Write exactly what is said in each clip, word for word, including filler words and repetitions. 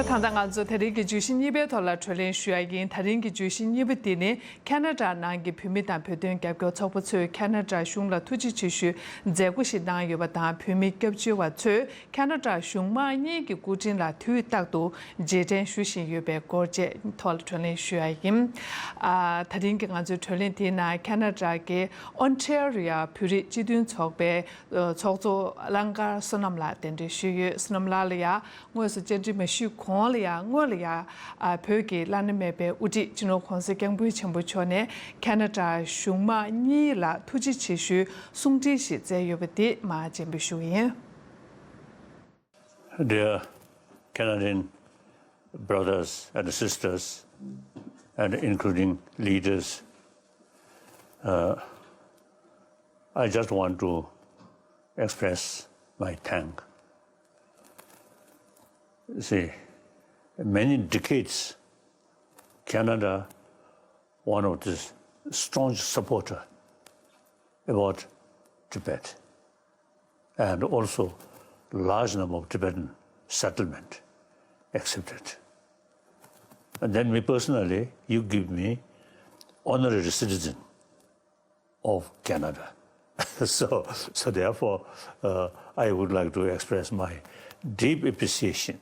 ད་ལྟ་ང་ཚོ་དེ་རིང་གི་བརྗོད་གཞི་གཉིས་པའི་ཐོག་ལ་གྲོས་གླེང་ཞུ་ཡ་ཡིན། དེ་རིང་གི་བརྗོད་གཞི་གཉིས་པ་འདི་ནི་ཁ་ན་ཌ་ནང་གི་བོད་མི་དང་བོད་དོན་རྒྱབ་སྐྱོར་ཚོགས་པ་ཚོས་ཁ་ན་ཌ་གཞུང་ལ་ཐུགས་རྗེ་ཆེ་ཞུའི་མཛད་སྒོ་ཞིག་གནང་ཡོད་པ་དང་། བོད་མི་སྐྱབས་བཅོལ་བ་ཚོས་ཁ་ན་ཌ་གཞུང་མང་གཉིས་ཀྱི་སྐུ་དྲིན་ལ་དུས་རྟག་ཏུ་རྗེས་དྲན་ཞུ་བཞིན་ཡོད་པའི་སྐོར་བཅས་ཐོག་ལ་གྲོས་གླེང་ཞུ་ཡ་ཡིན། ཨ། དེ་རིང་གི་ང་ཚོའི་གྲོས་གླེང་དེའི་ནང་ཁ་ན་ཌ་གི་ཨོན་ཊེ་རི་ཡ་བོད་རིགས་སྤྱི་མཐུན་ཚོགས་པའི་ཚོགས་གཙོ་གླང་དཀར་བསོད་ནམས་ལགས་གདན་འདྲེན་ཞུས་ཡོད། བསོད་ནམས་ལགས་ལ་ཡ་དངོས་སུ་བཅར་འདྲི་མ་ཞུས་གོང་ལ་ཡ་སྔོན་ལ་ཡ་ཨ། བོད་ཀྱི་བླ་ན་མེད་པའི་དབུ་ཁྲིད་སྤྱི་ནོར་༸གོང་ས་༸སྐྱབས་མགོན་ཆེན་པོ་མཆོག་ནས་ཁ་ན་ཌ་གཞུང་མང་གཉིས་ལ་ཐུགས་རྗེ་ཆེ་ཞུའི་གསུང་འཕྲིན་ཞིག་བསྩལ་ཡོད་པ་དེ་མར་སྤྱན་འབུལ་ཞུ་གི་ཡིན། Dear Canadian brothers and sisters, and including leaders, uh, I just want to express my thanks. See, many decades, Canada, one of the strong supporter about Tibet, and also large number of Tibetan settlement accepted. And then me personally, you give me honorary citizen of Canada. So, so therefore, uh, I would like to express my deep appreciation.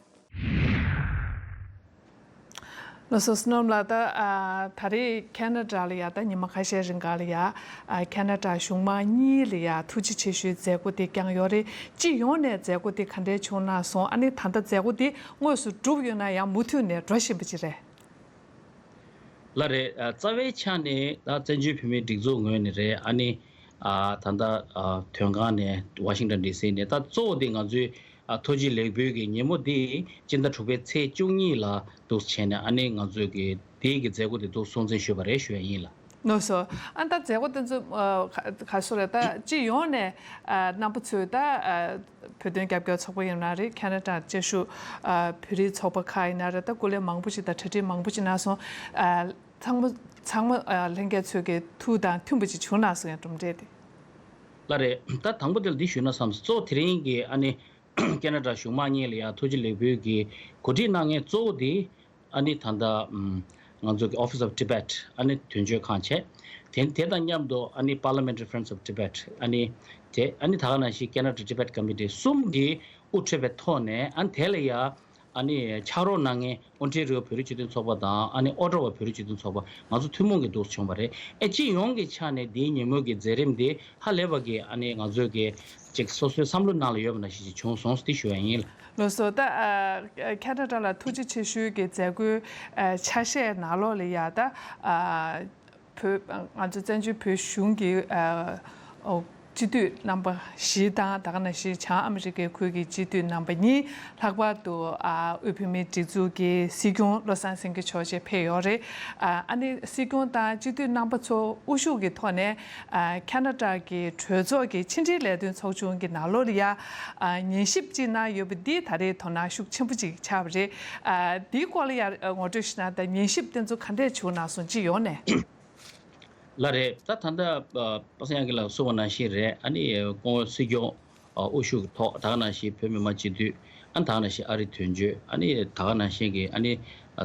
ལགས་སོ། བསོད་ནམས་ལགས། ད་ཨ། ད་རེས་ཁ་ན་ཌ་ལ་ཡ་ད་ཉི་མ་ཁ་ཤས་རིང་ག་ལ་ཡ་ཨ། ཁ་ན་ཌ་གཞུང་མང་གཉིས་ལ་ཡ་ཐུགས་རྗེ་ཆེ་ཞུའི་མཛད་སྒོ་དེ་བསྐྱངས་ཡོད་རེད། སྤྱི་ཡོངས་ནས་མཛད་སྒོ་དེ་ག་འདྲས་བྱུང་གནང་སོང་། ཨ་ནི་ད་ལྟ་མཛད་སྒོ་དེ་དངོས་སུ་གྲུབ་ཡོད་ན་ཡང་མུ་མཐུད་ནས་འགྲོ་བཞིན་པ་ཅིག་རེད། ལགས་རེད། རྩ་བའི་ཆ་ནས་ད་བཙན་བྱོལ་བོད་མིའི་སྒྲིག་འཛུགས་ངོས་ནས་རེད། ཨ་ནི་ད་ལྟ་དོན་ཁང་ནས་ཝ་ཤིང་ཊོན་ཌི་སི་ནས་ད་གཙོ་བོ་དེ་ང་ཚོའི་ཐུགས་རྗེ་ལེགས་འབུལ་གྱི་ཉིན་མོ་འདི་སྤྱི་ཟླ་དྲུག་པའི་ཚེས་བཅུ་གཉིས་ལ་འདུག་བྱས་ནས་ཨ་ནི་ང་ཚོས་ཀྱི་དེའི་གི་མཛད་སྒོ་དེ་འདུག་སྲུང་བརྩི་ཞུས་པ་རེད་ཞུ་ཡ་ཡིན་ལགས། ལགས་སོ། ཨ་ད་མཛད་སྒོ་དེ་ཚོ་ག་སུ་རེད། ད་སྤྱི་ཡོངས་ནས་རྣམ་པ་ཚོས་ད་བོད་དོན་རྒྱབ་སྐྱོར་ཚོགས་པ་ཡིན་ན་རེད། ཁ་ན་ཌ་བཅའ་བཞུགས་བོད་རིགས་ཚོགས་པ་ཁག་ཡིན་ན་རེད། ད་སྐུ་ལས་མང་པོ་ཞིག་དང་གྲ་སྒྲིག་མང་པོ་ཞིག་གནང་སོང་། ཚང་མ་ཚང་མ་ལྷན་རྒྱས་ཚོས་ཀྱི་ཐུགས་དང་མཐུན་པ་ཅིག་བྱུང་གནང་སོང་ཡང་གྲུབ་འབྲས་དེ། ལགས་རེད། ད་དང་པོ་དེ་ལ་འདི་ཞུས་ན་བསམ་སོང་། གཙོ་བོ་དེ་རིང་གི་ཨ་ནི་ཁ་ན་ཌ་གཞུང་མང་གཉིས་ལ་ཡང་ཐུགས་རྗེ་ལེགས་འབུལ་གྱི་གོ་སྒྲིག་གནང་མཁན་གཙོ་བོ་དེ་ཨ་ནི་ད་ལྟ་ང་ཚོ་གི་Office of Tibet ཨ་ནི་དོན་གཅོད་ཁང་བྱས། དེ་དེ་དང་མཉམ་དུ་ཨ་ནི་Parliamentary Friends of Tibet ཨ་ནི་དེ་ཨ་ནི་ད་ག་ནང་བཞིན་Canada Tibet Committee གསུམ་གྱིས་དབུ་ཁྲིད་པའི་ཐོག་ནས་ཨ་ནི་དེ་ལ་ཡང་ཨ་ནི་ཕྱག་རོགས་གནང་མཁན་ཨོན་ཊེ་རི་ཡོ་བོད་རིགས་སྤྱི་མཐུན་ཚོགས་པ་དང་ཨ་ནི་ཨོ་ཊ་ཝ་བོད་རིགས་སྤྱི་མཐུན་ཚོགས་པ་ང་ཚོ་ཐུན་མོང་གི་འདུག་བྱུང་བ་རེད། ཨེ་སྤྱི་ཡོངས་ཀྱི་ཆ་ནས་འདིའི་ཉིན་མོ་གི་མཛད་རིམ་འདི་ཧ་ལས་པ་གི་ཨ་ནི་ང་ཚོས་གི་ཅིག་སོ་སོའི་བསམ་བློ་ནང་ལ་ཡོད་པ་ནང་བཞིན་ཅིག་བྱུང་སོང་ཟེར་ཞུ་ཡ་ཡིན་ལགས། ལགས་སོ། ད་ཨ་ཁ་ན་ཌ་ལ་ཐུགས་རྗེ་ཆེ་ཞུའི་གི་མཛད་སྒོའི་ཨ་ཆ་ཤས་ནང་ལོགས་ལ་ཡ་ད་ཨ་བོད་ང་ཚོ་བཙན་བྱོལ་བོད་གཞུང་གི་ཨ་ཨོ་སྤྱི་འཐུས་རྣམ་པ་བཞི་དང་ད་ག་ནང་བཞིན་བྱང་ཨ་མི་རི་ཀའི་ཁུལ་གྱི་སྤྱི་འཐུས་རྣམ་པ་གཉིས། ལྷག་པར་དུ་ཨ་དབུས་བོད་མིའི་སྒྲིག་འཛུགས་ཀྱི་སྲིད་སྐྱོང་བློ་བཟང་སེང་གེ་མཆོག་བཅས་ཕེབས་ཡོད་རེད། ཨ་ཨ་ནི་སྲིད་སྐྱོང་དང་སྤྱི་འཐུས་རྣམ་པ་ཚོ་དབུ་བཞུགས་ཀྱི་ཐོག་ནས་ཨ་ཁ་ན་ཌ་གི་གྲོས་ཚོགས་ཀྱི་ཕྱི་འབྲེལ་ལས་དོན་ཚོགས་ཆུང་གི་ནང་ལོགས་ལ་ཡ་ཨ་ཉན་ཞིབ་ཅིག་གནང་ཡོད་པ་འདི་ད་རེས་དོ་སྣང་ཤུགས་ཆེན་པོ་ཅིག་ཆགས་པ་རེད། ཨ་འདིའི་སྐོར་ལ་ཡ་ངོ་སྤྲོད་ཞུ་ན་ད་ཉན་ཞིབ་དེ་ཚོ་ག་འདྲས་བྱུང་གནང་སོང་སྤྱི་ཡོངས་ནས། ལགས་རེད། ད་ད་ལྟ་པ་སངས་དབྱངས་སྐྱིད་ལགས་གསུངས་པ་ནང་བཞིན་རེད། ཨ་ནི་སྐུ་ངོ་སྲིད་སྐྱོང་དབུ་བཞུགས་ཀྱི་ཐོག་ད་ག་ནང་བཞིན་བོད་མི་མང་སྤྱི་འཐུས་ཨ་ནི་ད་ག་ནང་བཞིན་ཨ་རི་དོན་གཅོད་ཨ་ནི་ད་ག་ནང་བཞིན་གྱི་ཨ་ནི་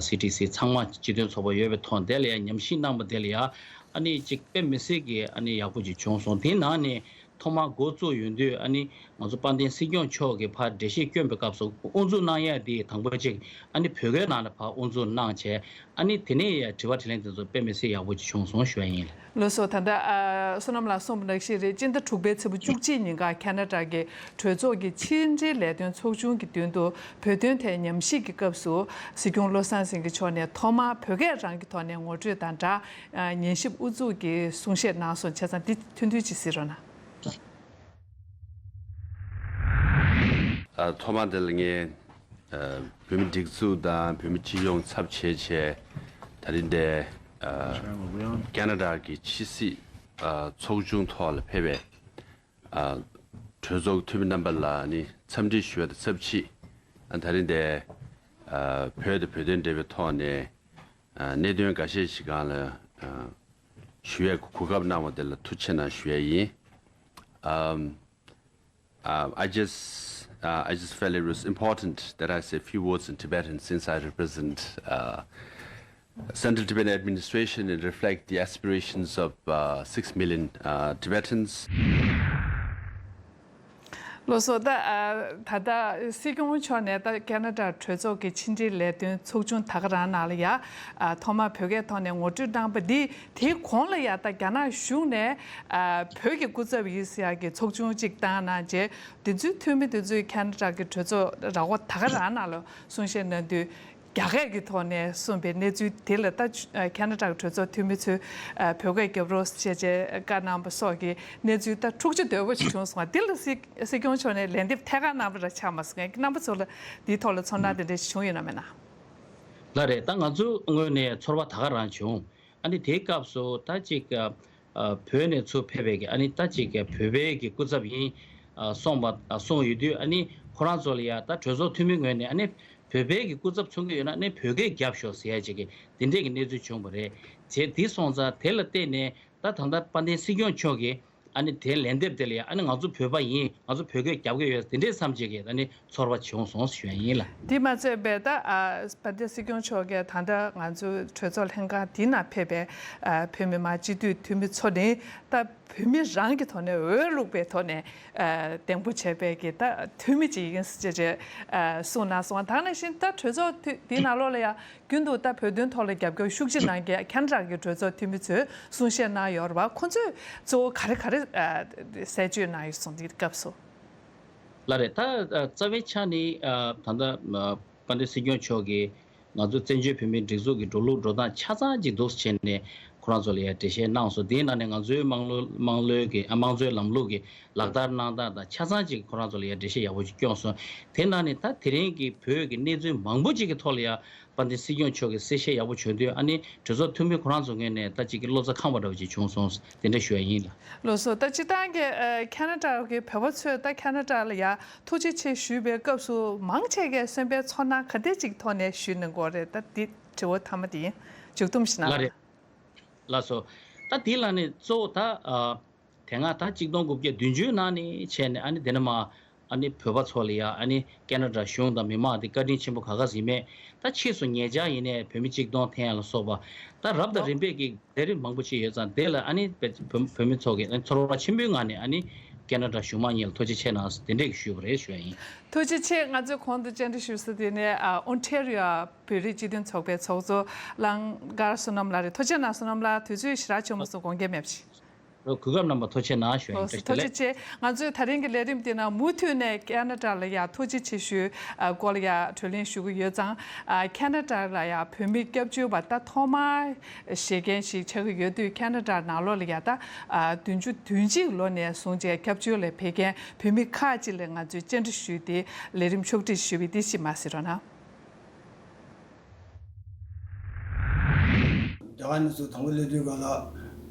སི་ཊི་སི་ཚང་མ་སྤྱི་མཐུན་ཚོགས་པ་ཡོད་པའི་ཐོག་དེ་ལ་ཡང་ཉམས་ཞིབ་གནང་པ་དེ་ལ་ཡང་ཨ་ནི་ཅིག་དཔེ་མི་སྲིད་ཀྱི་ཨ་ནི་ཡག་པོ་ཅིག་བྱུང་སོང་། དེའི་ནང་ནས་ཐོག་མར་འགོ་བཙུགས་ཡོང་དུས་ཨ་ནི་ང་ཚོ་དཔལ་ལྡན་སྲིད་སྐྱོང་མཆོག་གིས་ཕར་འགྲེལ་བཤད་བསྐྱོན་པའི་སྐབས་སུ་དབུ་འཛུགས་གནང་ཡ་དེ་དང་པོ་གཅིག་ཨ་ནི་བོད་སྐད་ནང་ལ་ཕར་དབུ་འཛུགས་གནང་བྱས། ཨ་ནི་དེ་ནས་ཡ་དྲི་བ་དྲིས་ལན་དེ་ཚོ་དཔེ་མི་སྲིད་ཡག་པོ་ཅིག་བྱུང་སོང་ཞུ་ཡ་ཡིན། ལགས་སོ། ད་ལྟ་ཨ་བསོད་ནམས་ལགས་གསུངས་པ་ནང་བཞིན་རེད། སྤྱི་ཟླ་དྲུག་པའི་ཚེས་པ་བཅུ་གཅིག་ཉིན་ཀ་ཁ་ན་ཌ་གི་གྲོས་ཚོགས་ཀྱི་ཕྱི་འབྲེལ་ལས་དོན་ཚོགས་ཆུང་གི་མདུན་དུ་བོད་དོན་ཐད་ཉམས་ཞིབ་ཀྱི་སྐབས་སུ་སྲིད་སྐྱོང་བློ་བཟང་སེང་གེ་མཆོག་ནས་ཐོག་མར་བོད་སྐད་རང་གི་ཐོག་ནས་ངོ་སྤྲོད་དང་སྦྲགས་ཉན་ཞིབ་དབུ་འཛུགས་ཀྱི་གསུང་བཤད་གནང་སོང་། བྱས་ཙང་འདི་ཐུང་ཐུང་ཅིག་གཟིགས་རོགས་གནང་། ཨ་ཐོག་མ་དེ་ལ་ངས་ཨ་བོད་མི་སྒྲིག་འཛུགས་དང་བོད་མི་སྤྱི་ཡོངས་ཚབ་བྱས་བྱས་ད་རིང་འདིར་ཨ་ཁ་ན་ཌ་གི་ཕྱི་སྲིད་ཨ་ཚོགས་ཆུང་ཐོག་ལ་ཕེབས་པའི་ཨ་གྲོས་ཚོགས་འཐུས་མི་རྣམ་པ་ལ་ནི་འཚམས་འདྲི་ཞུ་བ་དང་ཆབས་ཅིག་ཨ་ད་རིང་འདིར་ཨ་བོད་དང་བོད་དོན་འབྲེལ་བའི་ཐོག་ནས་ཨ་གནད་དོན་འགའ་ཤས་ཤིག་སྒང་ལ་ཨ་ཞུ་ཡས་གོ་སྐབས་གནང་བ་དེ་ལ་ཐུགས་རྗེ་ཆེ་གནང་ཞུ་ཡས་ཡིན། Um, uh, I just Uh, I just felt it was important that I say a few words in Tibetan since I represent uh, Central Tibetan Administration and reflect the aspirations of uh, six million uh, Tibetans. ལགས་སོ། ད་ཨ་ད་ལྟ་སྲིད་སྐྱོང་མཆོག་ནས་ད་ཁ་ན་ཌ་གྲོས་ཚོགས་ཀྱི་ཕྱི་འབྲེལ་ལས་དོན་ཚོགས་ཆུང་ད་ག་རང་ནང་ལ་ཡ་ཨ་ཐོག་མར་བོད་སྐད་ཐོག་ནས་ངོ་སྤྲོད་གནང་པ་འདི། དེའི་གོང་ལ་ཡ་ད་རྒྱ་ནག་གཞུང་ནས་ཨ་བོད་ཀྱི་སྐུ་ཚབ་ཡིན་ཟེར་ཡག་གི་ཚོགས་ཆུང་གཅིག་བཏང་གནང་རྗེས། དེ་ཚོའི་འཐུས་མི་དེ་ཚོས་ཁ་ན་ཌ་གི་གྲོས་ཚོགས་ར་སྐོར་ད་ག་རང་ནང་ལ་གསུང་བཤད་གནང་དུས། རྒྱ་སྐད་ཀྱི་ཐོག་ནས་གསུངས་པའི་གནས་ཚུལ་དེ་ལ་ད་ཁ་ན་ཌ་གྲོས་ཚོགས་འཐུས་མི་ཚོས་བོད་སྐད་རྒྱབ་རོགས་བྱས་རྗེས་བཀའ་གནང་པ་སོགས་ཀྱི་གནས་ཚུལ་ད་འཁྲུག་ཆ་དོད་པོ་ཞིག་བྱུང་སོང་བ། འདི་ལ་སྲིད་སྲིད་སྐྱོང་མཆོག་ནས་ལན་འདེབས་ཐད་ཀར་གནང་པ་ར་ཆགས་མ་སོང་ངས། རྣམ་པ་ཚོ་ལ་འདིའི་ཐོག་ལ་ཚོར་སྣང་དེ་འདྲ་ཞིག་བྱུང་ཡོད་ན་མེད་ན། ལགས་རེད། ད་ང་ཚོའི་ངོས་ནས་ཚོར་བ་ད་ག་རང་བྱུང་། ཨ་ནི་དེའི་སྐབས་སུ་ད་ཅིག་བོད་ནས་ཚུར་ཕེབས་པའི་གི་ཨ་ནི་ད་ཅིག་བོད་པའི་གི་སྐུ་ཚབ་ཡིན་གསུངས་པ་གསུངས་ཡོད་དུས། ཨ་ནི་ཁོ་རང་ཚོ་ལ་ཡ་ད་གྲོས་ཚོགས་འཐུས་མི་ངོས་ནས་ཨ་ནི་བོད་པའི་གི་སྐུ་ཚབ་ཚུར་ཕེབས་ཡོད་ན་ཨ་ནི་བོད་སྐད་རྒྱབ་ཤོག་ཟེར་ཡ་ཅིག་གི་དེ་འདྲས་ཀྱི་གནས་ཚུལ་བྱུང་བ་རེད། བྱས་དེ་སོང་ཙང་དེ་ལ་བརྟེན་ནས་ད་ད་ལྟ་དཔལ་ལྡན་སྲིད་སྐྱོང་མཆོག་གིས་ཨ་ནི་དེ་ལན་འདེབས་དེ་ལ་ཡ་ཨ་ནི་ང་ཚོ་བོད་པ་ཡིན། ང་ཚོ་བོད་སྐད་རྒྱབ་ཀྱི་ཡོད། དེ་འདྲས་བསམ་བྱེད་ཀྱི་ཨ་ནི་ཚོར་བ་བྱུང་སོང་ཞུ་ཡ་ཡིན་ལ། དེ་མ་ཚད་པའི་ད་ཨ་དཔལ་ལྡན་སྲིད་སྐྱོང་མཆོག་གིས་ད་ལྟ་ང་ཚོའི་གྲོས་ཚོགས་ལྷན་ཁང་འདི་ནང་ཕེབས་པའི་ཨ་བོད་མི་མང་སྤྱི་འཐུས་འཐུས་མི་ཚོ་ནི་ད་བོད་མི་རང་གི་ཐོག་ནས་འོས་བླུགས་པའི་ཐོག་ནས་ཨ་གདན་འབུལ་བྱས་པའི་གི་ད་འཐུས་མི་ཅིག་ཡིན་ཟེར་བྱས་ཨ་གསུངས་གནང་སོང་བ། ད་ག་ནང་བཞིན་ད་གྲོས་ཚོགས་འདི་ནང་ལོགས་ལ་ཡ། རྒྱུན་དུ་ད་བོད་དོན་ཐོག་ལ་རྒྱབ་སྐྱོར་ཤུགས་ཆེ་གནང་མཁན་ཁ་ན་ཌ་གི་གྲོས་ཚོགས་འཐུས་མི་ཚོས་གསུང་བཤད་གནང་ཡོད་རེད་བ། ཁོང་ཚོས་གཙོ་བོ་ག་རེ་ག་རེ་གསལ་བརྗོད་གནང་ཡོད་སོང་། འདིའི་སྐབས་སུ། ལགས་རེད། ད་རྩ་བའི་ཆ་ནས་ད་ལྟ་དཔལ་ལྡན་སྲིད་སྐྱོང་མཆོག་གིས་ང་ཚོ་བཙན་བྱོལ་བོད་མིའི་སྒྲིག་འཛུགས་ཀྱི་འགྲོ་ལུགས་འགྲོ་སྟངས་ཆ་ཚང་ཅིག་འདུག་སེ་བྱས་ནས་ཁོ་རང་ཚོ་ལ་ཡ་འགྲེལ་བཤད་གནང་སོང་། དེའི་ནང་ནས་ང་ཚོའི་དམངས་གླུ་དམངས་གླུའི་གི་ཨ་དམངས་གཙོའི་ལམ་ལུགས་ཀྱི་ལག་བསྟར་གནང་སྟངས་དང་ཆ་ཚང་ཅིག་ཁོ་རང་ཚོ་ལ་ཡ་འགྲེལ་བཤད་ཡག་པོ་ཅིག་བསྐྱོན་སོང་། དེ་ནང་ནས་ད་དེ་རིང་གི་བོད་ཀྱི་གནས་ཚུལ་མང་པོ་ཅིག་གི་ཐོག་ལ་ཡ་དཔལ་ལྡན་སྲིད་སྐྱོང་མཆོག་གིས་གསལ་བཤད་ཡག་པོ་བྱུང་དུས། ཨ་ནི་གྲོས་ཚོགས་འཐུས་མི་ཁོ་རང་ཚོ་ངོས་ནས་ད་ཅིག་གི་བློ་འཚབ་ཁེངས་པ་འདྲ་བོ་ཅིག་བྱུང་སོང་། དེ་འདྲ་ཞུ་ཡ་ཡིན་ལ། ལགས་སོ། ད་སྤྱིར་བཏང་གི་ཁ་ན་ཌ་གི་བོད་པ་ཚོས་ད་ཁ་ན་ཌ་ལ་ཡ་ཐུགས་རྗེ་ཆེ་ཞུས་པའི་སྐབས་སུ་མང་ཆེ་གས་སེམས་པའི་ཚོར་སྣང་ག་འདྲ་ཅིག་ཐོག་ནས་ཞུས་གནང་གི་ཡོད་རེད། ད་འདི་དྲི་བ་མཐའ་མ་དེ་ཡིན། མཇུག་སྡོམ་ཞིག་གནང་། ལགས་རེད། ལགས་སོ། ད་དེ་ལ་ནི་གཙོ་བོ་ད་ཨ་དེ་སྔ་ད་གཅིག་སྟོང་དགུ་བརྒྱ་བདུན་ཅུ་ནང་ནས་བྱས་ནས་ཨ་ནི་དེ་ནས་མ་ཨ་ནི་བོད་པ་ཚོ་ལ་ཡ་ཨ་ནི་ཁ་ན་ཌ་གཞུང་དང་མི་མང་དེ་བཀའ་དྲིན་ཆེན་པོ་ག་ག་ཟིག་མེད། ད་ཕྱིས་སུ་ཉེ་ཆར་ཡིན་ནའི་བོད་མི་གཅིག་སྟོང་ཐོན་ཡ་ལ་སོགས་པ་ད་རབ་དང་རིམ་པས་ཀྱི་ལས་རིམ་མང་པོ་ཞིག་ཡོད་ཙང་། དེ་ལ་ཨ་ནི་བོད་བོད་མི་ཚོ་གིས་ཨ་ནི་ཚོར་བ་ཆེན་པོའི་ངང་ནས་ཨ་ནི་ཁ་ན་ཌ་གཞུང་མང་གཉིས་ལ་ཐུགས་རྗེ་ཆེ་གནང་ཟེར་དེ་འདྲས་ཀྱི་ཞུས་པ་རེད་ཞུ་ཡ་ཡིན། ཐུགས་རྗེ་ཆེ། ང་ཚོས་གོང་དུ་བཅར་འདྲི་ཞུས་ས་དེ་ནས་ཨ་ཨོན་ཊེ་རི་ཡོ་བོད་རིགས་སྤྱི་མཐུན་ཚོགས་པའི་ཚོགས་གཙོ་གླང་དཀར་བསོད་ནམས་ལགས་རེད། ཐུགས་རྗེ་གནང་བསོད་ནམས་ལགས། དུས་ཚོད་ཞེ་དྲག་བྱུང་མ་སོང་། དགོངས་འགལ་མེད་པ་ཞིག་གོ་སྐབས་གནང་བར་ཐུགས་རྗེ་གནང་ཞུ་ཡ་ཡིན། ཨོ་བཀྲ་ཤིས་བདེ་ལེགས། ཐུགས་རྗེ་ཆེ། ང་ཚོས་ད་རིང་གི་ལས་རིམ་འདི་ནང་མུ་མཐུད་ནས་ཁ་ན་ཌ་ལ་ཡ་ཐུགས་རྗེ་ཆེ་ཞུའི་སྐོར་ལ་ཡ་གྲོས་གླེང་ཞུ་གི་ཡོད་ཙང་། ཁ་ན་ཌ་ལ་ཡ་བོད་མི་སྐྱབས་བཅོལ་བ་ད་ཐོག་མ་བཞེས་མཁན་ཞིག་ཆགས་ཀྱི་ཡོད་དུས། ཁ་ན་ཌ་ནང་ལོགས་ལ་ཡ་ད་བདུན་ཅུ་དོན་གཅིག་ལོ་ནས་བཟུང་བྱས་སྐྱབས་བཅོལ་ལ་ཕེབས་མཁན་བོད་མི་ཁག་ཅིག་ལ་ང་ཚོས་བཅར་འདྲི་ཞུས་ཏེ་ལས་རིམ་ཕྱོགས་སྒྲིག་ཞུས་པའི་འདི་ཞིག་མ་ཟེར་རོགས་གནང་། རྒྱ་གར་གནས་ཚུལ་དང་པོ་སླེབས་དུས་ག་ལ་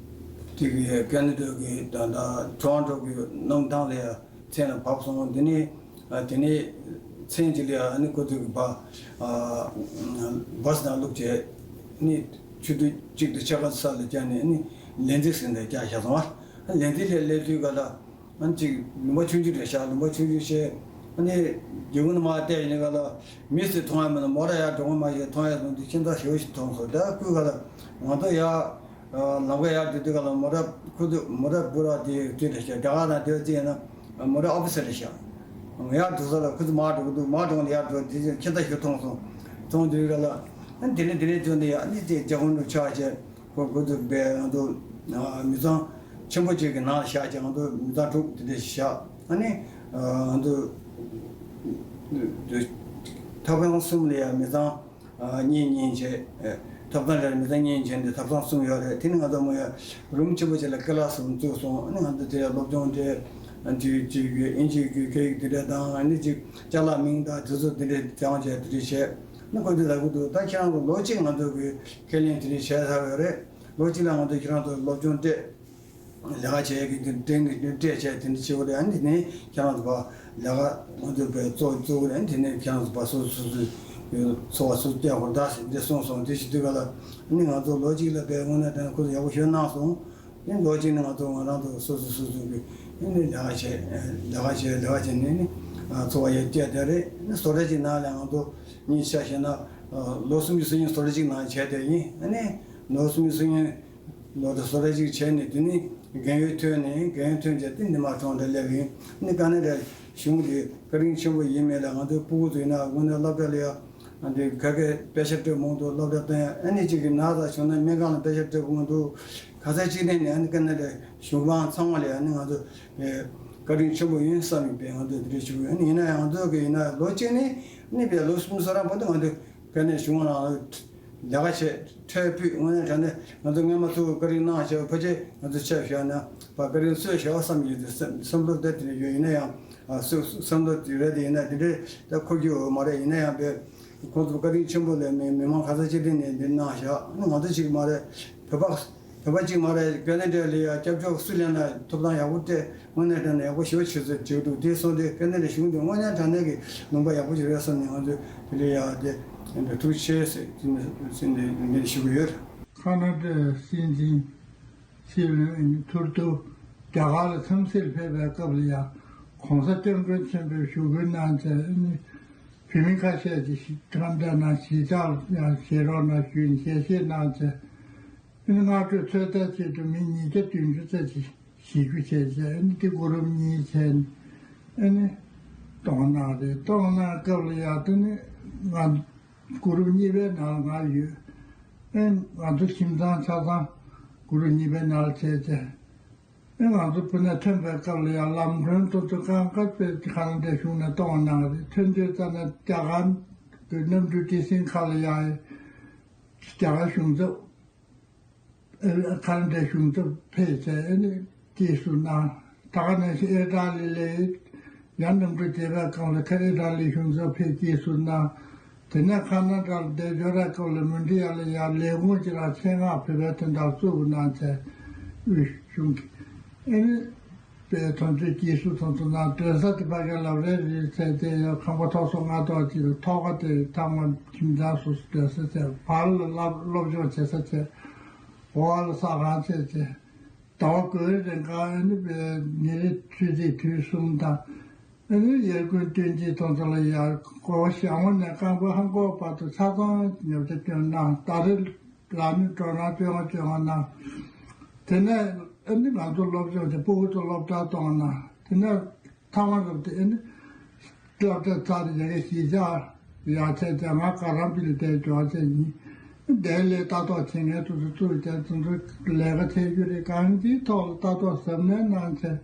དེ་གི་ཁ་ན་ཌ་གི་ད་ལྟ་ཊོ་རོན་ཊོ་གི་གནམ་ཐང་ལ་མཚན་ལ་བབས་སོང་། དེ་ནས་དེ་ནས་མཚན་གཅིག་ལ་ཨ་ནི་ཁོ་ཚོ་གི་བ་བྷ་སི་ནང་བླུགས་བྱས་ནི་ཆུ་ཚོད་གཅིག་དང་ཕྱེད་ཀ་ས་ལ་བཅར་ནས་ནི་ལན་ཚིགས་ཟིན་ནས་བཅར་བཞག་སོང་བ། ལན་ཚིགས་ལ་སླེབས་དུས་ག་ལ། ཨ་ནི་ཅིག་ལུང་པ་ཆུང་ཆུང་རེད་ཤག་ལུང་པ་ཆུང་ཆུང་བྱས། ཨ་ནི་སྒེའུ་ཁུང་ནས་མར་བལྟས་ཡིན་ནི་ག་ལ་མི་ཚོས་མཐོང་ཡ་མེད་ན་མོ་ཊ་ཡར་འགྲོ་གི་མ་ཤེས། མཐོང་ཡ་སོང་དུས་ཁྱིམ་ཚང་ཞེ་པོ་ཞིག་མཐོང་སོང་། ད་སྐུ་ག་ལ་ང་ཚོ་ཡར་ལམ་ཁ་ཡར་འགྲོ་དུས་ག་ལ་མོ་ཊ་ཁུ་ཚོ་མོ་ཊ་སྦུག་ར་དེ་དེ་རེད་ཤག་རྒྱ་གར་ནང་དེ་བརྩིས་ཡིན་ན་མོ་ཊ་ཨོ་ཕི་སར་རེད་ཤག་ཡར་འགྲོ་ས་ལ་ཁུ་ཚོ་མར་འགྲོ་གི་འདུག་མར་འགྲོ་ནས་ཡར་འགྲོ་དེ་ཁྱིམ་ཚང་ཞིག་མཐོང་སོང་། མཐོང་དུས་ག་ལ་ཨ་ནི་དེ་ནས་དེ་ནས་བྱུང་ནས་ཨ་ནི་དེ་རྒྱ་གུང་རུ་ཆགས་བྱས། ཁོ་ཁོ་ཚོ་བས་ང་ཚོ་མི་ཚང་ཆེན་པོ་ཅིག་གི་ནང་བཞག་ཅིག་ང་ཚོ་མི་ཚང་དྲུག་དེ་འདྲ་ཞིག་བཞག་ཨ་ནི་ང་ཚོ་ཐབ་ཁང་གསུམ་ལ་ཡང་མི་ཚང་གཉིས་གཉིས་བྱས། ཐབ་ཚང་ལ་མི་ཚང་གཉིས་བྱས་ནས་ཐབ་ཚང་གསུམ་ཡོད་རེད། དེ་ནི་ང་ཚོ་མོ་ཡ་རུམ་ཆེན་པོ་ཅིག་ལ་ཀི་ལ་སི་གསུམ་བཙུགས་སོང་། ཨ་ནི་ང་ཚོ་དེ་ཡ་སློབ་སྦྱོང་སྤྲད། ཅིག་ཅིག་ཨིན་ཇིའི་སྐད་ཡིག་དེ་འདྲ་དང་ཨ་ནི་ཅིག་ཅ་ལག་མིང་དང་དེ་ཚོ་དེ་འདྲ་སྦྱང་བྱས་དེ་འདྲ་བྱས། ནི་ཁོ་ཚོས་ལབ་ཀྱི་འདུག་ད་ཁྱེད་རང་ཚོ་ལོ་གཅིག་ང་ཚོ་གི་ཁས་ལེན་དེ་འདྲ་བྱས་ཚར་ཡོད་རེད། ལོ་གཅིག་ལ་ང་ཚོས་ཁྱེད་རང་ཚོར་སློབ་སྦྱོང་སྤྲད། ལས་ཀ་བྱེད་ཡག་གི་དེ་འདྲ་སྤྲད་བྱས་དེ་འདྲ་བྱེད་དགོས་རེད། ཨ་ནི་དེ་ནས་ཁྱེད་རང་ཚོ་ཕར་ལས་ཀ་ང་ཚོ་བས་གཙོ་གཙོ་བོ་རེད། ཨ་ནི་དེ་ནས་ཁྱེད་རང་ཚོ་ཕར་སོ་སོ་སོ་སོའི་འཚོ་བ་སོ་སོ་སྐྱེལ་དགོས་རེད་ད་ཟེར་འདྲ་གསུངས་སོང་། དེ་བྱེད་དུས་ག་ལ་ཨ་ནི་ང་ཚོ་ལོ་གཅིག་ལ་བས་དངོས་གནས་དྲང་ཁོ་ཚོ་ཡག་པོ་ཞེ་གནང་སོང་། ཨ་ནི་ལོ་གཅིག་ནས་ང་ཚོ་ང་རང་ཚོ་སོ་སོ་སོ་སོ་གི་ཨ་ནི་ལས་ཀ་བྱས་ལས་ཀ་བྱས་ལས་ཀ་བྱས་ནས་ཨ་ནི་ ཚོགས་པ་ཡར་བསྐྱལ་བསྡད་རེད། ཨ་ནི་བཟོ་གྲྭ་གཅིག་ནང་ལ་ང་ཚོ་གཉིས་ཆ་བཞག་ན་ལོ་གསུམ་གྱི་སྲོལ་རྒྱུན་བཟོ་གྲྭ་གཅིག་ནང་བྱས་བསྡད་ཡིན། ཨ་ནི་ལོ་གསུམ་གྱི་སྲོལ་རྒྱུན་ལོ་དང་བཟོ་གྲྭ་གཅིག་བྱས་ནས། དེ་ནི་རྒན་ཡོལ་ཐོན་ནས། རྒན་ཡོལ་ཐོན་རྗེས་དེ་ནི་མ་གྲོངས་འདྲ་སླེབས་ཡིན། ཨ་ནི་ཀ་ན་ཌའི་གཞུང་དེ་བཀའ་དྲིན་ཆེན་པོ་ཡིན་མེད་ལ། ང་ཚོའི་སྤུ་གུ་ཚོ་ཡིན་ན་དངོས་གནས་སློབ་གྲྭ་ལ་ཡ། འདི་ག་གེ་དཔེ་ཆ་སྤྲོད་མང་དུ། སློབ་གྲྭ་བཏོན། ཨ་ནི་གཅིག་གི་ན་ཚ་བྱུང་ན་སྨན་ཁང་ལ་དཔེ་ཆ་སྤྲོད་མང་དུ། ག་ས་གཅིག་ནས་ནི་ཨ་ནི་ཀ་ན་ཌའི་གཞུང་མང་ཚང་མ་ལ་ཨ་ནི་ང་ཚོ་བཀའ་དྲིན་ཆེན་པོ་ཡིན་བསམ་ཡིན་པས། ང་ཚོ་འདི་འདྲ་ཞུ་གི་ཡོད། ཨ་ནི་ཡིན་ན་ཡང་ང་ཚོ་གི་ཡིན་ན་ལོ་གཅིག་ནས་ཨ་ནི་བས་ལོ་གསུམ་སོ་རང་བར་དུ་ང་ཚོ་ཀ་ན་ཌའི་གཞུང་ལ་ལས་ཀ་བྱས། ཁྲལ་ཕུད། དངོས་གནས་དྲང་གནས་ང་ཚོ་སྔོན་མ་ཚོ་བཀའ་དྲིན་གནང་བྱས། ཕལ་ཆེར་ང་ཚོ་ཆ་བཞག་ན་ཕར་བཀའ་དྲིན་གསོས་བཞག་བསམ་ཡོད་དེ། བསམ་བསམ་བློ་དེ་དེ་ཡོད། ཡིན་ན་ཡང་། ཨ་སོ་བསམ་བློ་དེ་རེད་དེ། ཡིན་ན་དེ་འདྲའི་ད་འཁོར་རྒྱུ་ཡོད་མ་རེད། ཡིན་ན་ཡང་བས་ཁོང་ཚོ་བཀའ་དྲིན་ཆེན་པོ་ལས་མི་མི་མང་ག་ས་ཅི་སྟེང་ནས་འདི་གནང་བཞག་ཨ་ནི་ང་ཚོ་གཅིག་མ་རེད། བོད་པ་བོད་པ་གཅིག་མ་རེད། ཀ་ན་ཌ་ལ་ཡ་སྐྱབས་བཅོལ་སུ་སླེབས་ན་ཐོབ་ཐང་ཡག་པོ་སྤྲད། དངོས་གནས་དྲང་གནས་ཡག་པོ་ཞེ་པོ་བྱེད་ཚུལ་བྱེད་འདུག་དེ་སོང་དུས་ཀ་ན་ཌའི་གཞུང་དེ་དངོས་གནས་དྲང་གནས་ཀྱི་ལུང་པ་ཡག་པོ་ཞིག་རེད་བསམ་ནས། ང་ཚོས་དེ་ལ་ཡ་དེ་ཐུགས་རྗེ་ཆེ་ཟེར་ནས་ཞུ་གི་ཡོད། ཁ་ན་ཌའི་སྲིད་འཛིན་སྲིད་བློན་ཐུར་དུ་རྒྱ་གར་ལ་འཚམས་གཟིགས་ཕེབས་པའི་སྐབས་ལ་ཡང་གོང་ས་སྐྱབས་མགོན་ཆེན་པོས་ཞུ་སྐུལ་གནང་བྱས། ཨ་ནི་བོད་མི་ཁ་ཤས་ཀྱིས་ཁ་ན་ཌའི་ནང་གཞིས་ཆགས་ཡང་བཞེངས་རོགས་གནང་ཞུས་ནས་ཞལ་བཞེས་གནང་བྱས། ཨ་ནི་སྔ་དྲོའི་ཚོད་ལྟའི་ཆེད་དུ་མི་ཉིས་བརྒྱ་བདུན་ཅུ་ཙམ་ཞིག་བཞེས་རྒྱུ་བྱས་བྱས། ཨ་ནི་དེ་གུ་རུབ་གཉིས་བྱས་ནས། ཨ་ནི་གཏོང་གནང་རེད། གཏོང་གནང་སྐབས་ལ་ཡ་དེ་ནི་ང་གུ་རུབ་གཉིས་པའི་ནང་ལ་ང་ཡོད། ཨེ་ང་ཚོ་ཁྱིམ་ཚང་ཆ་ཚང་གུ་རུབ་གཉིས་པའི་ནང་ལ་བྱས་བྱས། ཨེ་ང་ཚོ་བུ་ནས་ཐོན་པའི་སྐབས་ལ་ཡང་ལམ་སྒྲོན་དེ་ཚོ་གང་ག་དཔེ་ཁ་ན་ཌའི་གཞུང་ནས་གཏོང་གནང་རེད། ཐོན་དུས་ཙམ་ནས་རྒྱ་གར་གྱི་གནམ་གྲུ་ཏི་སེ་ཁ་ལ་ཡང་རྒྱ་གར་གཞུང་ཚབ། ཨེ་ཁ་ན་ཌའི་གཞུང་ཚབ་ཕེབས་བྱས། ཨེ་ནི་སྐྱེལ་སྲོལ་གནང་། ད་ག་ནང་བཞིན་ཨི་ཊ་ལི་ལ་ཡང་གནམ་གྲུ་བརྒྱད་པའི་སྒང་ལ་ཁ་ཨི་ཊ་ལིའི་གཞུང་ཚབ་ཕེབས་སྐྱེལ་སྲོལ་གནང་། དེ་ནས་ཁ་ན་ཌ་ལ་བསྡད་འབྱོར་བའི་སྐབས་ལ་མོན་ཌི་ཡ་ལ་ཡང་ལས་ཁུངས་ཀྱི་རང་ཆེད་མངགས་བོད་པའི་དོན་དག་བཙུགས་གནང་བྱས། དབུས་གཞུང་གི་ཨེ་ནི་པའི་དོན་ཚན་སྐྱེལ་སྲོལ་དང་དུ་ན་སྡོད་ས་དེ་ཕ་གིར་ལབ་རེ་རེ་བྱས་ཏེ། ཡང་ཁང་པ་ཐོག་སོ་ལྔ་ཐོག་ཅིག་ལ་ཐོག་ཁ་དེ་ཚང་མ་ཁྱིམ་ཚང་སོ་སོ་སྡོད་ས་བྱས། བར་ལ་སློབ་སློབ་སྦྱོང་བྱེད་ས་བྱས། འོག་ལ་ཟ་ཁང་བྱས་བྱས། ཟླ་བ་དགུའི་རིང་ག་ཨ་ནི་པའི་ཉིན་རེ་ཆུ་ཚོད་དུས་གསུམ་དང་། ཨ་ནི་ཡར་དགུན་སྟོན་དཔྱིད་གཏོང་ཚོ་ལ་ཡར་སྒོ་ཞག་མོ་ནས་རྐང་པ་ལྷམ་གོག་བར་དུ་ཆ་ཚང་ཉོ་ཆ་སྐྱོན་གནང་། ཟླ་རེ་ལ་ནི་སྤྲོ་སྣང་སྤྱོད་ངོ་སྤྱོད་ངོ་གནང་། དེ་ནས་ཨ་ནི་ང་ཚོ་སློབ་སྦྱོང་བྱས། སྤུ་གུ་ཚོ་སློབ་གྲྭར་གཏོང་གནང་། དེ་ནས་ཐ་མ་རུ་དེ་ཨ་ནི་སློབ་གྲྭ་ཚར་རྗེས་ཀྱི་གཞིས་ཆགས་ཡར་བྱས་བྱས། ང་ག་རམ་པི་ལ་བསྡད་འབྱོར་བྱས་ཡིན། དེ་ལས་ལྟ་རྟོག་བྱེད་མཁན་དེ་ཚོ་བཙུགས་བྱས། དེ་ཚོ་ལས་ཀ་བྱེད་རྒྱུ་རེད། གང་ཅིའི་ཐོག་ལ་ལྟ་རྟོག་གཟབ་ནན་གནང་བྱས།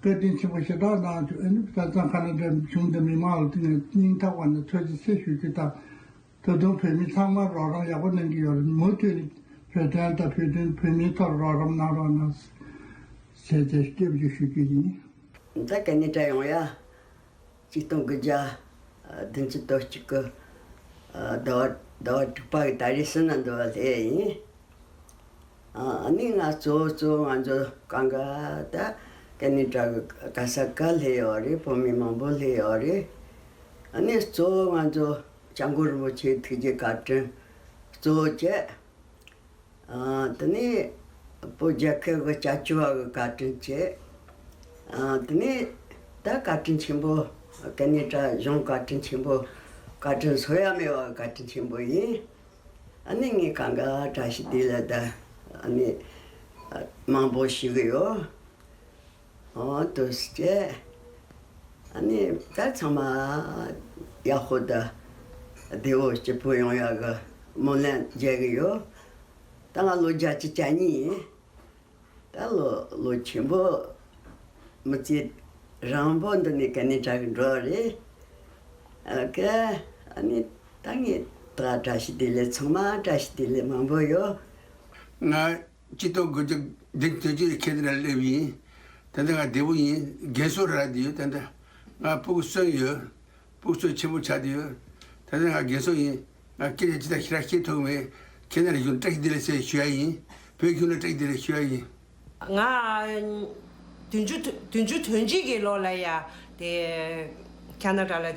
བཀའ་དྲིན་ཆེན་པོ་ཞེ་དྲག་གནང་བྱུང་། ཨ་ནི་ས་ཚང་ཁ་ན་ཌའི་གཞུང་དང་མི་མང་ལ་དེ་ནས་སྙིང་ཐག་པ་ནས་ཐུགས་རྗེ་ཆེ་ཞུ་རྒྱུ་དང་། ད་དུང་བོད་མི་ཚང་མ་རོགས་རམ་ཡག་པོ་གནང་གི་ཡོད་རེད། མུ་མཐུད་ནས་བོད་དོན་དང་བོད་དོན་བོད་མིའི་ཐོག་རོགས་རམ་གནང་རོགས་གནང་ཟེར་བྱས་སྐྱབས་འཇུག་ཞུ་རྒྱུ་ཡིན། ད་ཀ་ན་ཌ་ཡོང་ཡ་ཆིག་སྟོང་དགུ་བརྒྱ་བདུན་ཅུ་དོན་གཅིག་གི་ཟླ་བ་ཟླ་བ་དྲུག་པ་གི་ཟླ་རེ་བཞི་ན་འདི་བ་སླེབས་ཡིན། ཨ་ནི་ང་གཙོ་བོ་གཙོ་བོ་ང་ཚོ་གང་ག་ད་ཀ་ན་ཌ་གི་ག་ས་ག་སླེབས་ཡོད་རེད། བོད་མི་མང་པོ་སླེབས་ཡོད་རེད། ཨ་ནི་གཙོ་བོ་ང་ཚོ་སྐྱབས་མགོན་རིན་པོ་ཆེའི་ཐུགས་རྗེ་བཀའ་དྲིན་གཙོ་བོ་བྱས། ཨ་དེ་ནས་བོད་རྒྱལ་ཁབ་ཀྱི་བྱ་སྤྱོད་པ་གི་བཀའ་དྲིན་བྱས། ཨ་དེ་ནས་ད་བཀའ་དྲིན་ཆེན་པོ། ཀ་ན་ཌ་གཞུང་བཀའ་དྲིན་ཆེན་པོ། བཀའ་དྲིན་གསོ་ཡ་མེད་པ་གི་བཀའ་དྲིན་ཆེན་པོ་ཡིན། ཨ་ནི་ངས་གང་ག་བཀྲ་ཤིས་བདེ་ལེགས་ད་ཨ་ནི་མང་པོ་ཞུ་གི་ཡོད། འོ་དུ་སྐྱེ། ཨ་ནི་ད་ཚང་མ་ཡག་པོ་དང་བདེ་པོ་སྐྱིད་པོ་ཡོང་ཡག་གི་སྨོན་ལམ་རྒྱག་གི་ཡོད། ད་ང་ལོ་བརྒྱད་ཅུ་གྱ་གཉིས་ཡིན། ད་ལོ་ལོ་ཆེན་པོ་མི་ཚེ་རིང་པོ་འདི་ནས་ག་ནས་དྲག་གི་འགྲོ་རེད། ཨ་ཀ་ཨ་ནི་ད་ངས་ད་བཀྲ་ཤིས་བདེ་ལེགས། ཚང་མ་བཀྲ་ཤིས་བདེ་ལེགས་མང་པོ་ཡོད། ང་སྤྱི་ཏོག་དགུ་བཅུ་བདུན་ཅུ་དོན་གཅིག་ཁེ་ན་ཌ་སླེབས་ཡིན། ད་ལྟ་ང་བདེ་པོ་ཡིན། རྒན་གསོ་རག་བསྡད་ཡོད། ད་ལྟ་ང་སྤུ་གུ་གསུམ་ཡོད། སྤུ་གུ་ཚོ་ཆེན་པོ་ཆགས་བསྡད་ཡོད། ད་ལྟ་ང་རྒན་གསོ་ཡིན། ང་སྐད་ཆ་ཅི་ལྟར་ཞེ་དྲག་བཤད་ཐུབ་མེད། ཁེ་ན་ཌ་གཞུང་བཀྲ་ཤིས་བདེ་ལེགས་ཟེར་ཞུ་ཡ་ཡིན། བོད་གཞུང་ལ་བཀྲ་ཤིས་བདེ་ལེགས་ཞུ་ཡ་ཡིན། ང་བདུན་ཅུ་བདུན་ཅུ་དོན་གཅིག་གི་ལོ་ལ་ཡ་དེ་ཁ་ན་ཌ་ལ་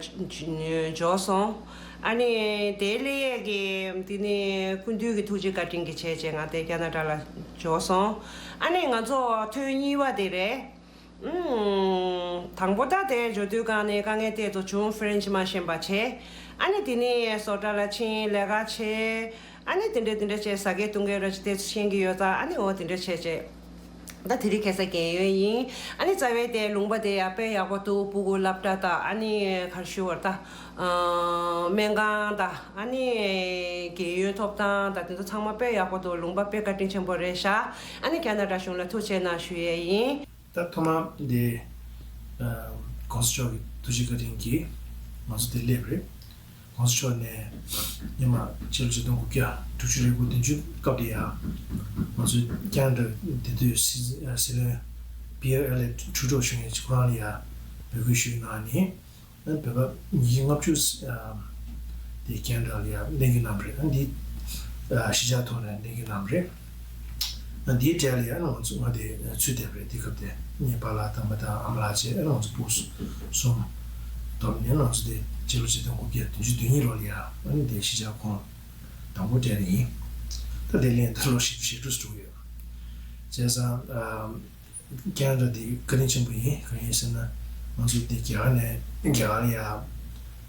འབྱོར་སོང་། ཨ་ནི་དེ་ལས་ཀྱི་དེ་ནི་སྐུ་མདུན་གྱི་ཐུགས་རྗེ་བཀའ་དྲིན་གྱི་བྱས་རྗེས་ང་དེ་ཁ་ན་ཌ་ལ་འབྱོར་སོང་། ཨ་ནི་ང་ཚོ་ཐོན་གཉིས་པ་དེ་རེད། ཨུམ། དང་པོ་ད་དེ་འབྱོར་དུས་སྒང་ནས་དཀའ་ངལ་དེ་ཚོ་བྱུང་། ཕ་རན་ཆི་མ་ཤེས་པ་བྱས། ཨ་ནི་དེ་ནས་བཟོ་གྲྭ་ལ་ཕྱིན། ལས་ཀ་བྱས། ཨ་ནི་དེ་འདྲ་དེ་འདྲ་བྱས། ཟ་མཁན་བཏུང་མཁན་ར་ཅིག་དེ་ཚོ་ཤེས་ཀྱི་ཡོད་ཙང་། ཨ་ནི་འོ་དེ་འདྲ་བྱས་བྱས། ད་དེ་རིང་ཁ་སང་རྒན་ཡོལ་ཡིན། ཨ་ནི་རྩ་བའི་དེ་ལུང་པ་དེ་ཡང་དཔེ་ཡག་པོ་འདུག་སྤུ་གུ་སློབ་གྲྭ་དང་། ཨ་ནི་ག་རེ་ཞུ་དགོས་རེད། ད་ཨ་སྨན་ཁང་དང་། ཨ་ནི་རྒན་ཡོལ་ཐོབ་ཐང་དང་དེ་ཚོ་ཚང་མ་དཔེ་ཡག་པོ་འདུག་ལུང་པ་དཔེ་བཀའ་དྲིན་ཆེན་པོ་རེད་ཤག་ཨ་ནི་ཁེ་ན་ཌ་གཞུང་ལ་ཐུགས་རྗེ་གནང་ཞུ་ཡས་ཡིན། ད་ཐོག་མར་འདི་ཨ་༸གོང་ས་མཆོག་གི་ཐུགས་རྗེ་བཀའ་དྲིན་གྱིས་ང་ཚོ་འདིར་སླེབས་རེད།༸གོང་ས་མཆོག་ནས་སྔོན་མ་ཕྱི་ལོ་ཆིག་སྟོང་དགུ་བརྒྱ་དྲུག་ཅུ་རེ་དགུ་བདུན་ཅུ་སྐབས་དེ་ཡང་ང་ཚོ་ཁེ་ན་ཌ་དེ་དུས་སྲིད་སྲིད་བློན་པི་ཨེར་ཨེལ་ཨེ་ཊུ་རུ་ཌོ་ཞུ་མཁན་ཅིག་ཁོ་རང་ལ་ཡང་འབོད་སྐུལ་ཞུས་གནང་ནས། བོད་པ་ཉིས་བརྒྱ་ལྔ་བཅུ་དེ་ཁེ་ན་ཌ་ལ་ཡང་གནས་སྐྱོང་གནང་བ་རེད། ཨ་འདི་གཞིས་ཆགས་ཐོག་ནས་གནས་སྐྱོང་གནང་བ་རེད། ཨ་འདིའི་གྲས་ལ་ཡང་ང་ཚོ་ང་དེ་ཚུད་བསྡད་པ་རེད། དེ་སྐབས་དེ་ངའི་པཱ་ལགས་དམ་པ་དང་ཨ་མ་ལགས་བཅས། ཨ་ང་ཚོ་སྤུ་གུ་གསུམ་བསྡོམས་ནས་ང་ཚོ་དེ་སྤྱི་ལོ་ཆིག་སྟོང་དགུ་བརྒྱ་བདུན་ཅུ་དོན་གཉིས་ལོ་ལ་ཡང་ཨ་ནི་དེ་གཞིས་ཆགས་ཁོངས་དང་པོ་གྲས་རེད་ཡིན། ད་དེ་ལན་ད་ལོ་བཞི་བཅུ་ཞེ་དྲུག་ཙམ་འགྲོ་གི་ཡོད། བྱས་ཙང་ཨ། ཁེ་ན་ཌ་འདི་བཀའ་དྲིན་ཆེན་པོ་ཡིན། གང་ཡིན་ཟེར་ན་ང་ཚོ་འདི་རྒྱ་གར་ནས་རྒྱ་གར་ལ་ཡ་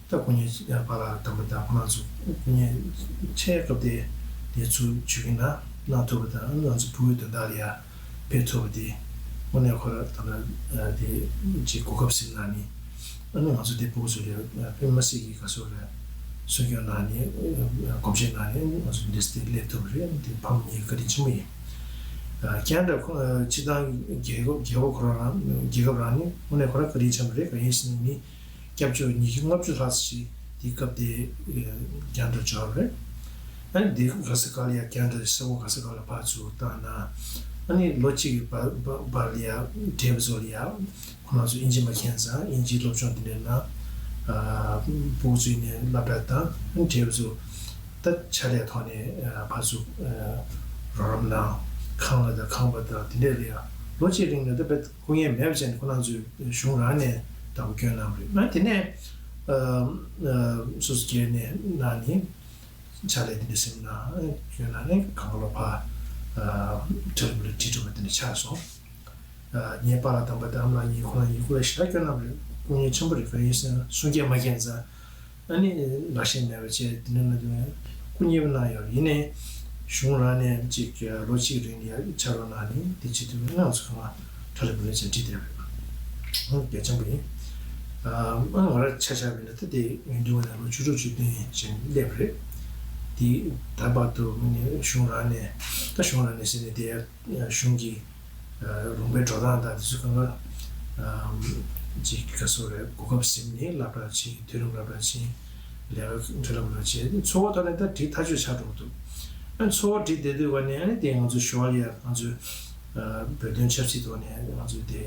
ད་སྐུ་ཉིད་པཱ་ལགས་དམ་པ་དང་ཁོང་རྣམ་ཚོ་སྐུ་ཉིད་ཆེ་སྐབས་དེ་དེ་ཚུར་བྱུང་ཡིན་ན་གནང་ཐུབ་པ་དང་། ང་ཚོ་བུ་ཡི་དོན་དག་ལ་ཡ་ཕེབས་ཐུབ་པ་དེ་དངོས་གནས་ཁོ་ར་ད་ལྟ་དེ་ཅིག་གོ་སྐབས་ཟིན་གནང་ནི། ཨ་ནི་ང་ཚོ་དེ་ཕྲུ་གུ་ཚོ་ལ་དཔེ་མི་སྲིད་ཀྱི་ག་ཚོད་རེད། སྲུང་སྐྱོབ་གནང་ནས་གོམས་ཆེན་གནང་ནས་ང་ཚོ་འདི་སྟེ་སླེབས་ཐུབ་པ་རེད། དེ་ཕ་མ་གཉིས་བཀའ་དྲིན་ཆེན་པོ་ཡིན། ཁེ་ན་ཌ་ཁོ་སྤྱི་བཏང་རྒྱལ་ཁབ་རྒྱལ་ཁབ་ཁོ་རང་རང་རྒྱལ་ཁབ་རང་ནི་དངོས་གནས་ཁོ་རང་བཀའ་དྲིན་ཆེན་པོ་རེད། གང་ཡིན་ཟེར་ན་མི་སྐྱབས་བཅོལ་ཉིས་བརྒྱ་ལྔ་བཅུ་ལྷག་ཞིག་དེ་སྐབས་དེ་ཁེ་ན་ཌ་འབྱོར་རེད། ཨ་ནི་དེ་ག་ས་ག་ལ་ཡ་ཁེ་ན་ཌ་ས་ཁོངས་ག་ས་ག་ལ་ཕར་ཚུར་བཏང་ན། ཨ་ནི་ལོ་གཅིག་གི་བར་བར་ལ་ཡ་བགྲེས་པ་ཚོ་ལ་ཡ། ཁོང་རྣམ་ཚོ་དབྱིན་ཇི་མ་མཁྱེན་ཙང་དབྱིན་ཇིའི་སློབ་སྦྱོང་དེ་འདྲ་གནང་། ཨ་ཕྲུ་གུ་ཚོའི་ནས་སློབ་གྲྭ་དང་བགྲེས་པ་ཚོ་ད་ཕྱག་ལས་ཐོག་ནས་ཨ་ཕར་ཚུར་ཨ་རོགས་རམ་གནང་། ཁང་གླ་དང་ཁང་པ་དང་དེ་འདྲ་ལ་ཡ་ལོ་གཅིག་རིང་ལ་ད་དཔེ་སྐུ་ངལ་མེད་པ་བྱས་ནས་ཁོང་རྣམ་ཚོས་གཞུང་རང་ནས་བདག་པོ་བསྐྱོན་གནང་བ་རེད། ཨ་དེ་ནས་ཨ་ཨ་སོ་སོ་སྒེར་ནས་གནང་ནས། ཕྱག་ལས་དེ་འདྲ་ཟིན་ན་ཁྱོད་ན་ནི་གང་ག་ལོ་ཕ་ཁྲ་ལི་པུ་ལི་བྲིས་གྲུབ་པ་དེ་འདྲ་ཆགས་སོང་། ངའི་པཱ་ལགས་དམ་པ་དང་ཨ་མ་ལགས་གཉིས་ཁོ་རང་གཉིས་སྐུ་ལས་ཞེ་དྲག་སྐྱོན་གནང་བ་རེད། སྐུ་ངལ་ཆེན་པོ་རེད། གང་ཡིན་ཟེར་ན་གསུང་སྐད་མ་མཁྱེན་ཙང་། ཨ་ནི་ལག་ཤེས་མེད་པ་བྱས་དེ་འདྲ་གནང་དུས་སྐུ་མཉེལ་པོ་གནང་ཡོད་རེད། ཡིན་ནའི་གཞུང་རང་ནས་ཅིག་ལོ་གཅིག་རིང་ལ་ཕྱག་རོགས་གནང་ནས་དེ་བྱེད་དུས་ང་ཚོ་གང་ལ་ཁྲ་ལི་པུ་ལི་བྱས་བྲིས་བསྡད་པ་རེད། གལ་ཆེན་པོ་ཡིན། ཨ་ང་རང་ཆ་བཞག་པ་ཡིན་ན་ད་དེ་ཡོན་ཏུ་བ་ནས་ལོ་བཅུ་དྲུག་བཅུ་བདུན་ཅན་སླེབས་རེད། དེ་ད་བར་དུ་ངོས་ནས་གཞུང་རང་ནས་ད་གཞུང་རང་ནས་ཟེར་ནས་དེ་གཞུང་གི་ལུང་པའི་འགྲོ་སྟངས་དང་དེ་ཚོ་གང་ག་ཅིག་ག་སོ་རེད། གོ་སྐབས་ཟིན་ནས་སློབ་གྲྭ་ཕྱིན། མཐོ་རིམ་སློབ་གྲྭ་ཕྱིན། ལས་ཀ་འཕྲིན་ལས་སློབ་གྲྭ་ཕྱིན། འཚོ་བ་ཐོག་ནས་ད་འགྲིག་ཐག་ཆོད་ཆགས་འགྲོ་གི་འདུག་ཨ་འཚོ་བ་འགྲིག་བསྡད་དུས་ག་ནས་ཨ་ནི་དེ་ང་ཚོ་ཞོར་ལ་ཡ་ང་ཚོ་བོད་དོན་ཆབ་སྲིད་ཐོག་ནས་ང་ཚོ་དེ་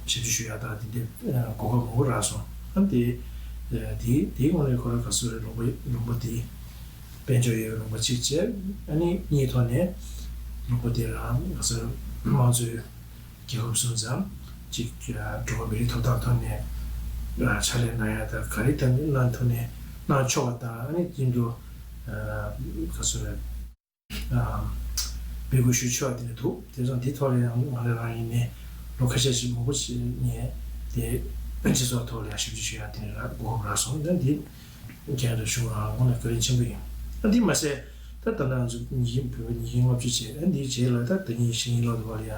ཞབས་ཕྱི་ཞུ་ཡ་དང་དེ་འདྲའི་གོ་སྐབས་མང་པོ་རག་སོང་། ཨ་དེ་དེ་དེའི་ངོས་ནས་ཁོ་རང་ག་སོ་རེད། ལུང་པ་ལུང་པ་དེ་དཔལ་འབྱོར་ཡོད་ལུང་པ་གཅིག་བྱས། ཨ་ནི་གཉིས་ཐོག་ནས་ལུང་པ་དེ་རང་ག་སོ་དམངས་གཙོའི་རྒྱལ་ཁབ་སོང་ཙང་ཅིག་འགྲོ་བ་མི་རིགས་ཐོབ་ཐང་ཐོག་ནས་ཕྱག་ལས་གནང་ཡ་དང་ག་རེ་དང་གནང་ཐུབ་ནས་གནང་ཆོག་པ་དང་། ཨ་ནི་རྒྱུན་དུ་ག་སོ་རེད། འབོད་སྐུལ་ཞུ་ཆོག་དེ་འདྲ་འདུག་དེ་ཙང་འདི་ཐོག་ལ་ཡང་ང་རང་རང་ཡིན་ནའི་ལོ་ཁ་ཤས་ཤིག་མང་པོ་ཞིག་ནས་དེ་སྤྱི་ཚོགས་ཐོག་ལ་ཡང་ཞབས་ཕྱི་ཞུ་ཡ་དེ་འདྲ་གོ་སྐབས་རག་སོང་། ད་འདི་རྒྱ་ནག་གཞུང་རང་ངོས་ནས་བཀའ་དྲིན་ཆེན་པོ་ཡིན། ད་འདི་མ་ཟད་ད་ད་ལྟ་ང་ཚོ་ཉིས་བོད་པ་ཉིས་བརྒྱ་ལྔ་བཅུ་བྱས། ཨ་འདིའི་རྗེས་ལ་ད་ད་ཉིད་ཤིང་ཡིན་ལོ་དུ་བ་ལ་ཡ་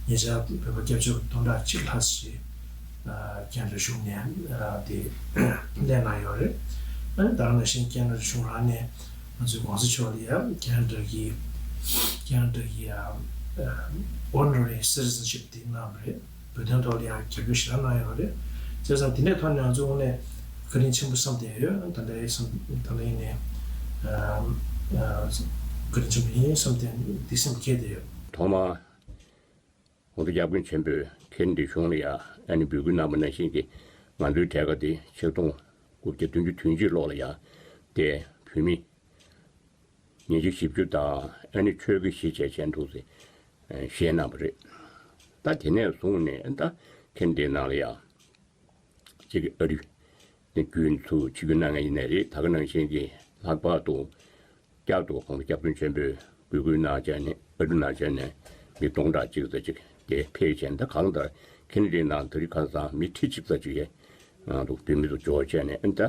ཉེ་ཆར་བོད་པ་སྐྱབས་བཅོལ་སྟོང་ཕྲག་གཅིག་ལྷག་ཞིག་རྒྱ་ནག་གཞུང་ནས་དེ་ལེན་གནང་ཡོད་རེད། ཨ་ནི་ད་ག་ནང་བཞིན་རྒྱ་ནག་གཞུང་རང་ནས་ང་ཚོའི་གོང་ས་མཆོག་ལ་ཡ་རྒྱ་ནག་གི་རྒྱ་ནག་གི་ཨ་ཨ་Honorary Citizenship དེ་གནང་བ་རེད། བོད་དོན་ཐོག་ལ་ཡང་རྒྱབ་སྐྱོར་ཞེ་དྲག་གནང་ཡོད་རེད། བྱས་ཙང་དེ་འདྲའི་ཐོག་ནས་ང་ཚོ་དངོས་གནས་བཀའ་དྲིན་ཆེན་པོ་བསམ་བསྡད་ཡོད། ད་ལྟའི་བསམ་ད་ལྟ་ཡིན་ནའི་ཨ་ཨ་བཀའ་དྲིན་ཆེན་པོ་ཡིན་བསམ་བསྡད་འདི་སེམས་བསྐྱེད་བསྡད་ཡོད། ཐོག་མར་༸གོང་ས་སྐྱབས་མགོན་ཆེན་པོས་ཁེ་ན་ཌའི་གཞུང་ལ་ཡང་ཨ་ནི་འབོད་སྐུལ་གནང་བ་ནང་བཞིན་གྱི་ང་ཚོའི་གྲས་ཀ་དེ་ཆིག་སྟོང་དགུ་བརྒྱ་བདུན་ཅུ་དོན་གཅིག་ལོ་ལ་ཡང་དེ་བོད་མི་ཉིས་བརྒྱ་བཞི་བཅུ་དང་ཨ་ནི་ཆོལ་ཁ་བཞི་བྱས་བྱས་འདུག་ཟེར་བཤད་གནང་བ་རེད། ད་དེ་ནས་བཟུང་ནས་ད་ཁེ་ན་ཌའི་ནང་ལ་ཡང་གཅིག་གི་ཨ་རི་ནས་རྒྱུན་དུ་ཆིབས་བསྒྱུར་གནང་མཁན་ཡིན་ནའི་རེད། ད་ག་ནང་བཞིན་གྱི་ལྷག་པར་དུ་བསྐྱར་དུ་༸གོང་ས་༸སྐྱབས་མགོན་ཆེན་པོས་འབོད་སྐུལ་གནང་བྱས་ནས་ཨ་རི་ནང་བྱས་ནས་ མི་སྟོང་ཕྲག་གཅིག་ཙམ་ཅིག་དེ་ཕེབས་བྱས། ད་གང་ལྟར་ཁེ་ནེ་ཌི་ནང་དེ་རིང་ཁ་སང་མི་ཁྲི་གཅིག་ཙམ་ཅིག་ཡས་ང་ཚོ་བོད་མི་ཚོ་འབྱོར་བྱས་ནས། ཨ་ནི་ད་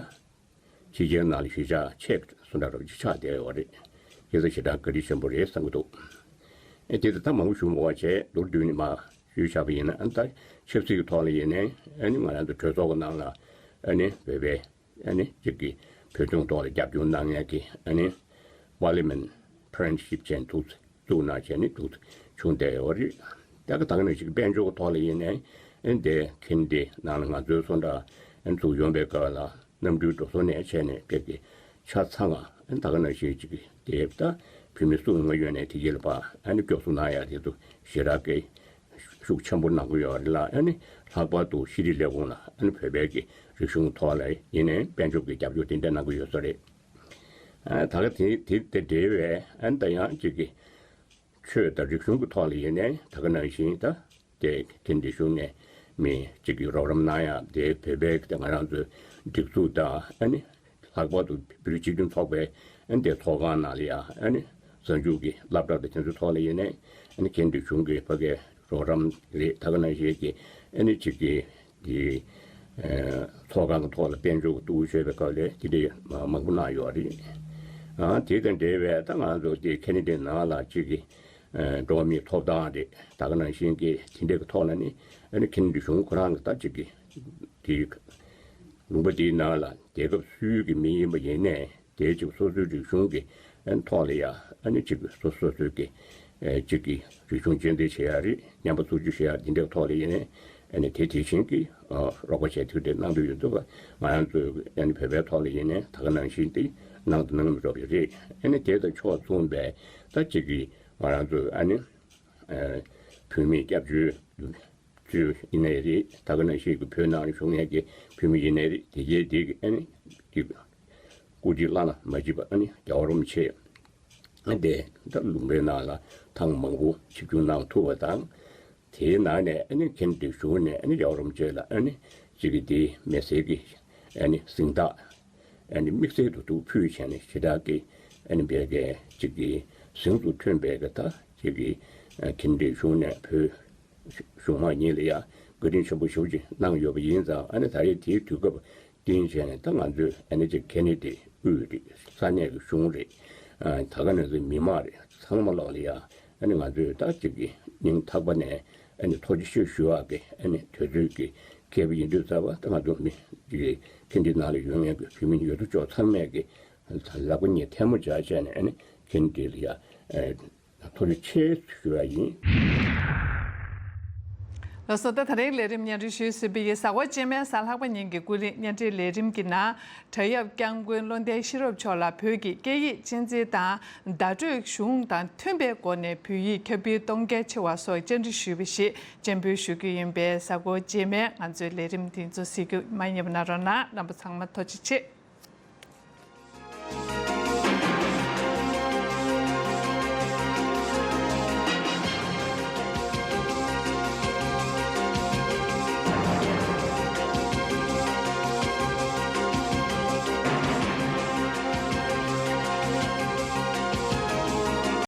ཕྱི་རྒྱལ་ནང་ལ་གཞིས་ཆགས་ཆེ་སུ་འདྲ་རབ་ཅིག་ཆགས་བསྡད་ཡོད་རེད། དེ་ཚོ་ཞེ་དྲག་བཀའ་དྲིན་ཆེན་པོ་རེད་བསམ་གྱི་འདུག་ཨེ་དེ་ད་ལྟ་མང་པོ་ཞུ་མ་དགོས་པ་བྱས། མདོར་བསྡུས་ནས་མར་ཞུས་བཞག་པ་ཡིན་ན། ཨ་ནི་ད་ཆབ་སྲིད་ཀྱི་ཐོག་ལ་ཡིན་ནའི། ཨ་ནི་ང་རང་ཚོ་གྲོས་ཚོགས་ཀྱི་ནང་ལ་ཨ་ནི་བོད་པའི་ཨ་ནི་གཅིག་གི་བོད་དོན་ཐོག་ལ་རྒྱབ་སྐྱོར་གནང་མཁན་གྱི་ཨ་ནི་Parliament Friendship ཅན་དུ་བཙུགས་གནང་བྱས་ནས་འདུག་བྱུང་བསྡད་ཡོད་རེད། ད་ག་ད་ག་ནང་བཞིན་དཔལ་འབྱོར་གྱི་ཐོག་ལ་ཡིན་ནའི། ཨ་ནི་དེ་ཁེ་ནེ་ཌི་ནང་ལ་ང་ཚོའི་སོ་འདྲ་ཨ་ནི་ཚུར་ཡོང་པའི་སྐབས་ལ་གནམ་གྲུའི་འགྲོ་སོང་ནས་བྱས་ནས་སྐབས་ཀྱི་ཆ་ཚང་ང་ཨ་ནི་ད་ག་ནང་བཞིན་གཅིག་གི་དེ་ད་བོད་མི་སུ་ཡོང་ཡོད་ནས་དེ་རྗེས་ལ་ཕར་ཨ་ནི་སྐྱོབ་གསོ་གནང་ཡག་དེ་ཚོ་ཞེ་དྲག་གི་ཤུགས་ཆེན་པོ་གནང་གི་ཡོད་རེད་ལ། ཨ་ནི་ལྷག་པར་དུ་ཤེས་རིག་ལས་ཁུངས་ལ་ཨ་ནི་བོད་པའི་གི་རིག་གཞུང་ཐོག་ལ་ཡིན་ནའི་དཔལ་འབྱོར་གྱི་རྒྱབ་སྐྱོར་དེ་འདྲ་གནང་གི་ཡོད་ས་རེད། ཨ་ད་ག་དེ་དེ་དེ་འབྲེལ་བའི་ཨ་ནི་ད་ཡང་གཅིག་གི་ཆོས་དང་རིག་གཞུང་གི་ཐོག་ལ་ཡིན་ནའི་ད་ག་ནང་བཞིན་ད་དེ་ཁེ་ནེ་ཌི་གཞུང་ནས་མི་གཅིག་གི་རོགས་རམ་གནང་ཡག་དེ་བོད་པའི་དེ་ང་རང་ཚོའི་སྒྲིག་འཛུགས་དང་། ཨ་ནི་ལྷག་པར་དུ་བོད་རིགས་སྤྱི་མཐུན་ཚོགས་པའི་ཨ་ནི་དེ་ཚོགས་ཁང་ནང་ལ་ཡ་ཨ་ནི་གཟའ་མཇུག་གི་སློབ་གྲྭ་དང་དེ་ཚོའི་ཐོག་ལ་ཡིན་ནའི་ཨ་ནི་ཁེ་ནེ་ཌི་གཞུང་གི་ཕ་གིའི་རོགས་རམ་རེད། ད་ག་ནང་བཞིན་གྱི་ཨ་ནི་གཅིག་གི་དེ་ཚོགས་ཁང་གི་ཐོག་ལ་དཔལ་འབྱོར་གྱི་གཏུག་བཤེར་བའི་སྐབས་ལ་དེ་འདྲའི་མང་པོ་གནང་ཡོད་རེད། ཨ་དེ་དང་འབྲེལ་བའི་ད་ང་ཚོ་དེ་ཁེ་ནེ་ཌི་ནང་ལ་གཅིག་གི་འགྲོ་བ་མིའི་ཐོབ་ཐང་རེད། ད་ག་ནང་བཞིན་གྱི་དེ་འདྲའི་གི་ཐོག་ལ་ནི་ཨ་ནི་ཁེ་ནེ་ཌི་གཞུང་ཁོ་རང་གི་ད་གཅིག་གི་དེ་ལུང་པ་དེའི་ནང་ལ་རྒྱལ་ཁབ་སུའི་གི་མི་ཡིན་པ་ཡིན་ནའི། དེའི་གཅིག་སོ་སོའི་རིག་གཞུང་གི་ཨ་ནི་ཐོག་ལ་ཡ་ཨ་ནི་གཅིག་སོ་སོ་སོའི་གི་ཨ་གཅིག་གི་རིག་གཞུང་སྤྱན་འདྲེན་བྱེད་ཡ་རེད། ཉམས་པ་སོར་ཆུད་བྱེད་ཡ་འདི་འདྲའི་ཐོག་ལ་ཡིན་ནའི་ཨ་ནི་དེ་དེ་བཞིན་གྱི་རོགས་པ་བྱས་ཐུབ་འདྲ་གནང་འདོད་ཡོད་འདུག་ང་རང་ཚོའི་ཨ་ནི་བོད་པའི་ཐོག་ལ་ཡིན་ནའི་ད་ག་ནང་བཞིན་དེ་གནང་དང་གནང་མི་འགྲོ་བ་རེད། ཨ་ནི་དེ་དང་ཕྱོགས་མཚུངས་པའི་ད་གཅིག་གི་ང་རང་ཚོའི་ཨ་ནི་བོད་མིའི་སྐྱབས་བཅོལ་ཚུལ་ཡིན་ནའི་རེད། ད་ག་ནང་བཞིན་གྱི་བོད་ནང་བཞུགས་མཁན་གྱི་བོད་མི་ཡིན་ནའི་རེད། དེ་གའི་དེ་གི་ཨ་ནི་གི་སྐུ་ཚེ་བླ་ན་མ་མཆིས་པ་ཨ་ནི་རྒྱལ་བ་རིན་པོ་ཆེ་ཨ་དེ་ད་ལུང་པའི་ནང་ལ་ཐེངས་མང་པོ་ཆིབས་བསྒྱུར་གནང་ཐུབ་པ་དང་། དེའི་ནང་ནས་ཨ་ནི་ཁེ་ནེ་ཌི་གཞུང་ནས་ཨ་ནི་རྒྱལ་བ་རིན་པོ་ཆེ་ལ་ཨ་ནི་གཅིག་གི་དེ་མི་སེར་གྱི་ཨ་ནི་གཟེངས་རྟགས་ཨ་ནི་དམིགས་བསལ་དུ་འདུག་ཕུལ་བྱས་ནས་ཞེ་དྲག་གི་ཨ་ནི་བོད་ཀྱི་གཅིག་གི་གཟེངས་སུ་ཐོན་པའི་གི་ད་གཅིག་གི་ཨ་ཁེ་ནེ་ཌི་གཞུང་ནས་བོད་གཞུང་མང་གཉིས་ལ་ཡང་བཀའ་དྲིན་ཆེན་པོ་ཞེ་པོ་ཅིག་གནང་ཡོད་པ་ཡིན་ཙང་། ཨ་ནི་ད་རེས་དེའི་དུས་སྐབས་བསྟུན་བྱས་ནས་ད་ང་ཚོས་ཨ་ནི་གཅིག་ཁེ་ནེ་ཌི་དབུས་རེད། ས་གནས་ཀྱི་གཞུང་རེད། ཨ་ད་ག་ནང་བཞིན་མི་མང་རེད། ཚང་མ་ལོག་ལ་ཡང་ཨ་ནི་ང་ཚོས་ད་གཅིག་གི་སྙིང་ཐག་པ་ནས་ཨ་ནི་ཐུགས་རྗེ་ཆེ་ཞུ་ཡག་གི་ཨ་ནི་དུས་ཚོད་ཀྱི་འཁེལ་བ་ཡིན་དུས་ཙམ་པ། ད་ང་ཚོ་མི་གཅིག་གི་ཁེ་ནེ་ཌི་ནང་ལ་ཡོད་མཁན་གྱི་བོད་མི་ཡོད་དོ་ཅོག་ཚང་མས་ཀྱི་ལག་པ་གཉིས་ཐལ་མོ་སྦྱར་བྱས་ནས་ཨ་ནི་ཁེ་ནེ་ཌི་ལ་ཡང་ཨ་ཐུགས་རྗེ་ཆེ་ཞུ་ཡག་ཡིན། ལགས་སོ། ད་ད་རིང་ལས་རིམ་སྙན་སྒྲོན་ཞུས་ཟིན་པ་ཡིན། གཟའ་འཁོར་རྗེས་མའི་གཟའ་ལྷག་པ་ཉིན་གྱི་ཀུན་གླེང་བརྙན་འཕྲིན་ལས་རིམ་གྱི་ནང་། བྲག་གཡབ་སྐྱབས་མགོན་བློ་ལྡན་ཤེས་རབ་མཆོག་ལ་བོད་ཀྱི་སྐད་ཡིག་གཅེས་འཛིན་དང་བརྡ་སྤྲོད་གཞུང་དང་མཐུན་པའི་སྒོ་ནས་བོད་ཡིག་ཁྱབ་སྤེལ་གཏོང་གལ་ཆེ་བ་སོགས་བཅར་འདྲི་ཞུས་པ་ཞིག་སྤྱན་འབུལ་ཞུ་རྒྱུ་ཡིན་པས། གཟའ་འཁོར་རྗེས་མའི་ང་ཚོའི་ལས་རིམ་འདི་ཚོ་གཟིགས་རྒྱུ་མ་བསྙེལ་བ་གནང་རོགས་གནང་། རྣམ་པ་ཚང་མ་ཐུགས་རྗེ་ཆེ།